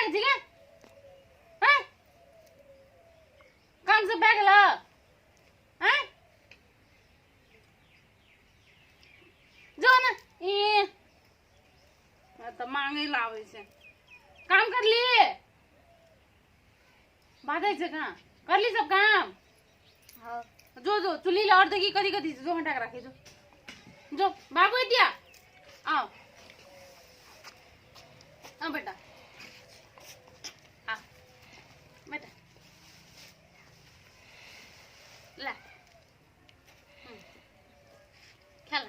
लागै छी गे? हैं, काम सब भए गेल? हैं, जो ने ई तऽ मांगे लए आबै छै। काम करली? बाजै छै कहाँ? करली सब काम? हाँ। जो जो चुल्ही ला और देखी कथी कथी जो हटा के राखे। जो जो बाबू दिया, आओ आओ बेटा, आ बेटा, ला खेल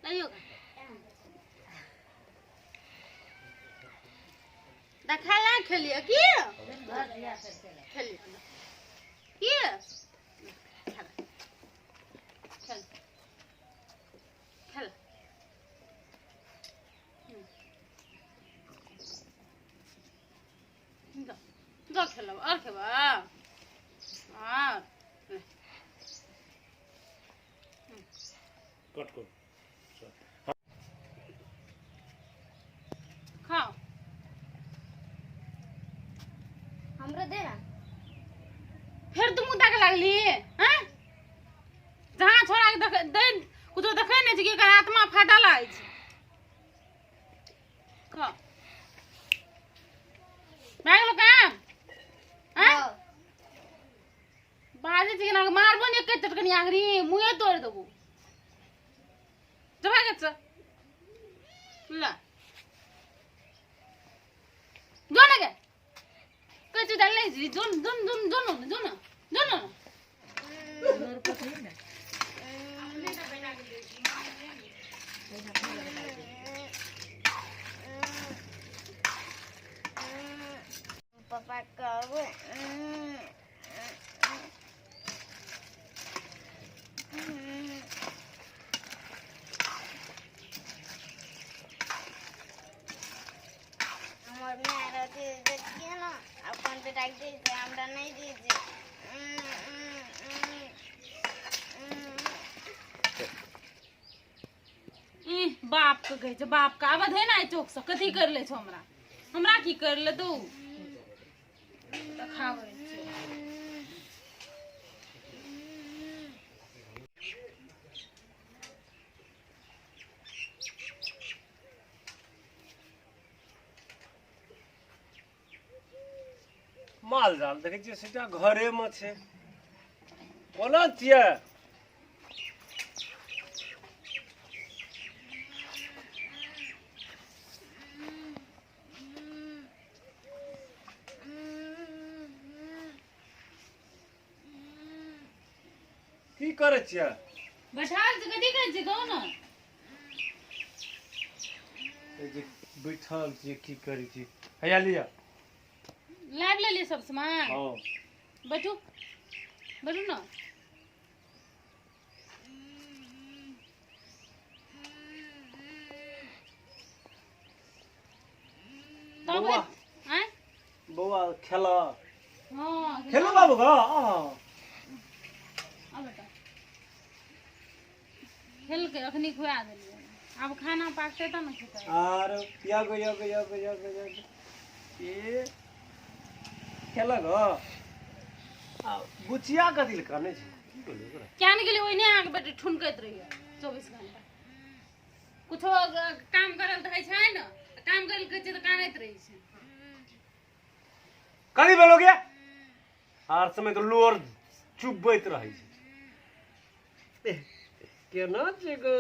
लाइयो। देखा ला, खेलिए की खेलिए की? खेल खेल खेल। जा जा, खेलब और खेबा। हाँ, कट कर। खाओ। हमरो दे ना। फेर तू मुद्दा के लागली हैं? जहाँ छोड़ा के देख दे, कुछो देखै नहि छै कि एकर आत्मा फाटल अछि। खा, भए गेलो काम? हैं? हाँ। बाजै छै केना? मारबो ने एके चटकनी आंगरी, मुँहे तोड़ि देबो। जबा के छ ला, जो न गे, कहै छै जान नहि, जोन जोन जोन जोन न जोन जोन न। पापा कहबो। हमर माय रहती देखिए ने, अपन बेटाके दै छै, हमरा नहि दै छै। ई बाप के कहै छै, बाप के आबऽ दे ने। आइ चौक से कथी कर ले छौ हमरा? हमरा की कर ले तू? देखाबै छै। माल जाल देखै छियै, सबटा घरेमे छै। कोना छियै? की करै छियै? बैठाल छै। कथी कहै छै, कहू ने। ई जे बैठल छियै, की करै छी? हैया लिअ। लाबि लेलियै सब सामान? हँ। बैठू, बैठू ने। तब बौआ। आँय? बौआ, खेल। हँ। खेलू बाबू ग अहाँ। आ बेटा, खेलकै, अखनी खुआ देलियै। आब खाना पाकतै तब ने खेतै। आर यागो यागो यागो यागो यागो, ए खेलक। आ बुचिया कथी लए कानै छै? की भेलै ओकरा? क्या ने गेलियै, ओहिने अहाँके बेटी ठुनकैत रहियै 24 घंटा। कुछो काम करल तऽ होइ छै ने, तऽ काम करल कहै छै तऽ कानैत रहै छै। कथी भेलो गे? हर समय तऽ लोर चुबैत रहै छै। एह, केना छै गे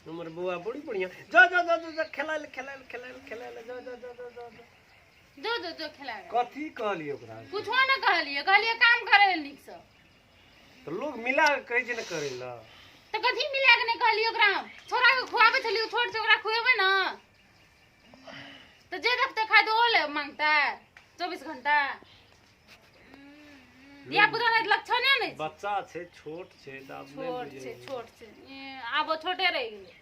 हमर बौआ? बड़ी बढ़िया। जा जा जा जा, जा खेलाय ले, खेलाय ले, खेलाय ले, खेलाय ले, जा जा जा जा जा जा। जो जो जो, खेला। कथी कहलियै ओकरा? कुछो ने कहलियै, कहलियै काम करे लेल नीकसँ। तऽ लोग मिला के कहै छै ने करै लए। तऽ कथी मिला के नहि कहलियै ओकरा? छोड़ा के खुआबै छलियै, छोट छै, ओकरा खुएबै ने तऽ जे देखतै खाइ तऽ ओ ले मांगतै 24 घंटा। धिया पुता के लक्षणे नहि छै। बच्चा छै, छोट छै तऽ आब नहि छोट बुझै छै, छोट छै। ई, आब ओ छोटे रहि गेलै।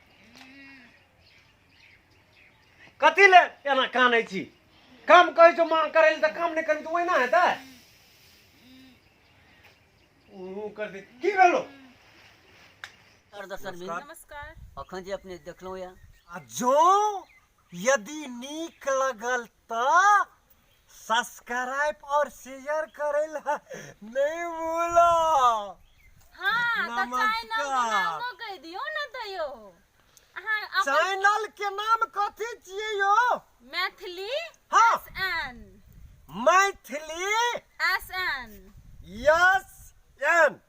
कथी ले एना कानै छी? काम कहै छौ माँ करै लए तऽ काम नहि करी तऽ ओहिना हेतै? ऊ कर दे। की भेलो? दर्शक नमस्कार। अखन जे अपने देखलहुँ यऽ आ जँ यदि नीक लगल तऽ सब्सक्राइब और शेयर करै लए नहि भूलब। हाँ, तऽ चैनल के नमस्कार। नामो कहि दियौ ने तैयो अहाँ अपन। चैनल के नाम कथी छियै यौ? मैथिली हाँ। S N. Maithili S N. S N.